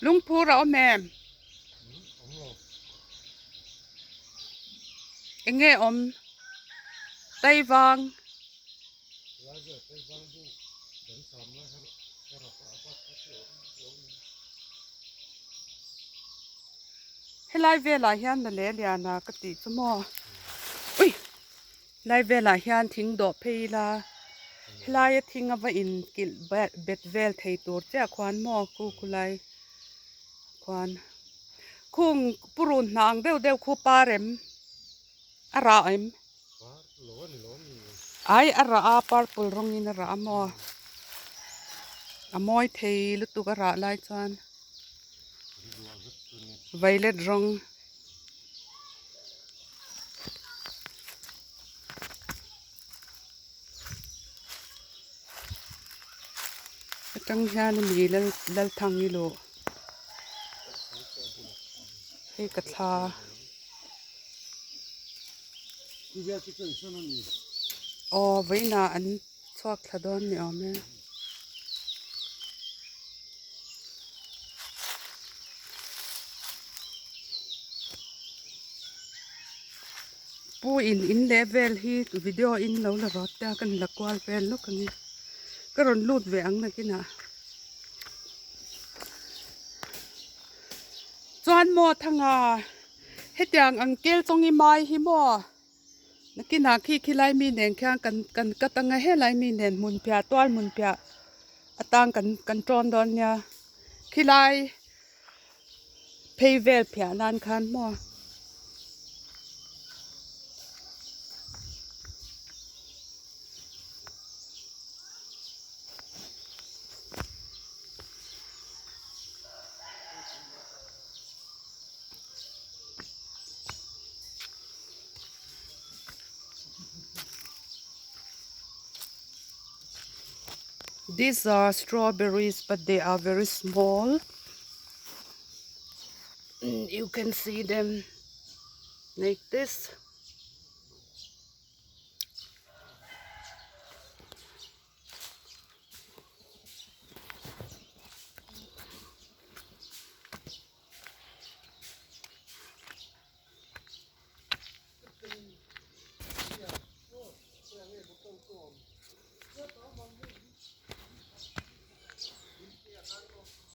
Lungphur a awm em? Eng nge awm? Taivang. Helai velah hian male liana ka tih chu maw? Ui! Lai velah hian thing dawh phei ila helaia thing a va in kilh bet vel thei tur chiah khuan maw khu khu lai khuan khung purun hnah ang deuh deuh khu par em a rah em ai a rah a purple rawng in a rah a maw a mawi thei lutuk a rah lai chuan violet rawng. Atang hian mi lal lalthang i luh hei ka thla. Aw vawiinah an chhuak thla dawn ni awm e. Pu in in leh vel hi video in lo la rawt te a kan la kual vel lawk ang e ka rawn lut ve ang nakinah chuan maw thanga hetiang ang kel chawngi mai hi maw. Nakinah khi khilai mi nen khian kan kan cut anga helai mi nen hmun piah tual hmun piah atang kan kan tawn dawn nia khilai phei vel phiah nan khan maw. These are strawberries but they are very small you can see them like this.